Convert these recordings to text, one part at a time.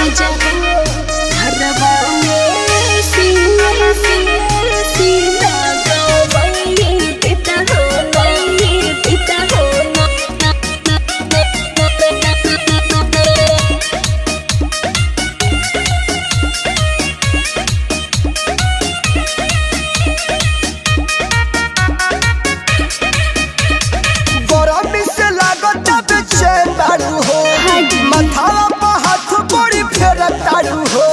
राजा हो घरवा में सी सी सी लगावाइए देता हो ना, देता हो ना, ना, ना, ना, ना, ना, ना, ना। गरमी से लागत बेचैन बारू हो, माथावा पर हाथ बड़ी फेरत तारू हो।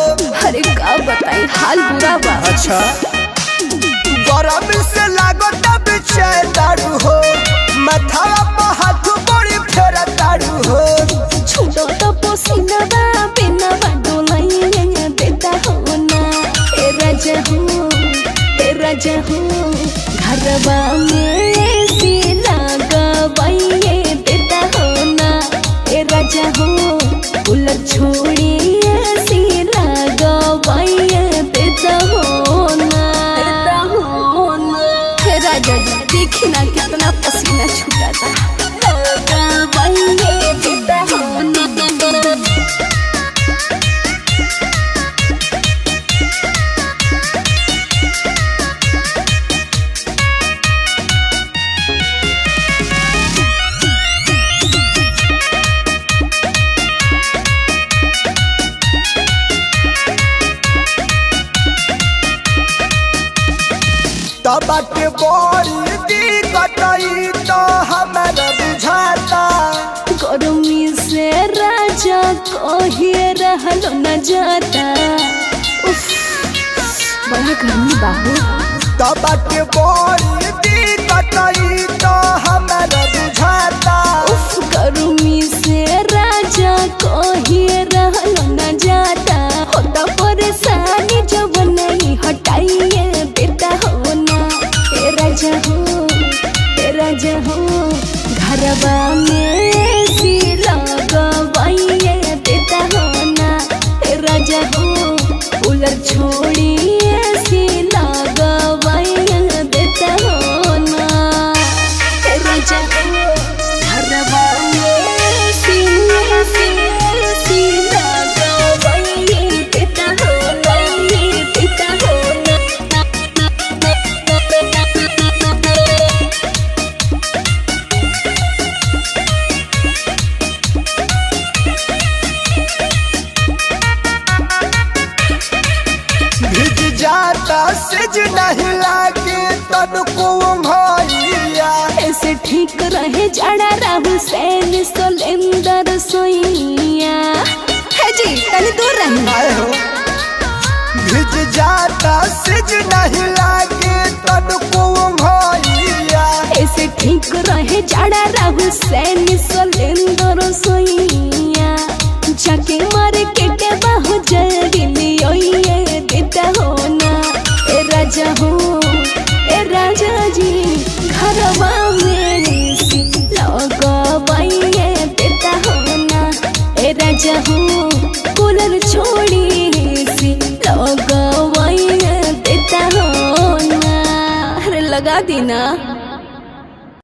अरे का बताई, हाल बुरा बा। अच्छा, गरमी से लागत बेचैन बारू हो, माथावा पर हाथ बड़ी फेरत तारू हो। छूटो तो पसीनावा बिनावा डोलाइए देता हो ना, ए राजा हो, ए राजा हो घरवा में एसी लगावाइए देता हो ना, ए राजा हो कूलर छोड़ी एसी लगावाइए देता हो ना, देता हो ना। हे राजा जी देखी ना कितना पसीना छूटा था। लगावाइए देता हो ना। तबक बड़ी दिक्कत ई तो हमरा बुझाता। गर्मी से राजा कहिए रहलो न जाता। उफ, बड़ा गर्मी बाबू। तबक बड़ी दिक्कत ई तो हमरा बुझाता। उफ, गर्मी से राजा कहिए रहलो न जाता। होता परेशानी जब नहीं हटाइए देता हो ना, ए राजा हो, ए राजा हो घरवा में एसी लगावाइए देता हो ना, ए राजा हो कूलर छोड़ी एसी लगावाइए देता हो ना, ए राजा हो घरवा में एसी एसी एसी लगावाइए देता हो ना, देता हो ना, ना, ना, ना, ना, ना, ना, ना। भिज जाता सिज नहीं लागे तनको भैया। ऐसे ठीक रहे जाड़ा राहुल सैन सोलेंदर सोइया। है जी तनी दूर रही। आए हो, भिज जाता सिज नहीं लागे तनको भैया। ऐसे ठीक रहे जाड़ा राहुल सैन सोलेंदर सोइया। जाके मार्केट बहु जल्दी लियोइए देता हो ना, ए राजा हो, ए राजा जी घरवा में एसी लगावाइए देता हो ना, ए राजा हो कूलर छोड़ी एसी लगावाइए देता हो ना। अरे लगा दी ना।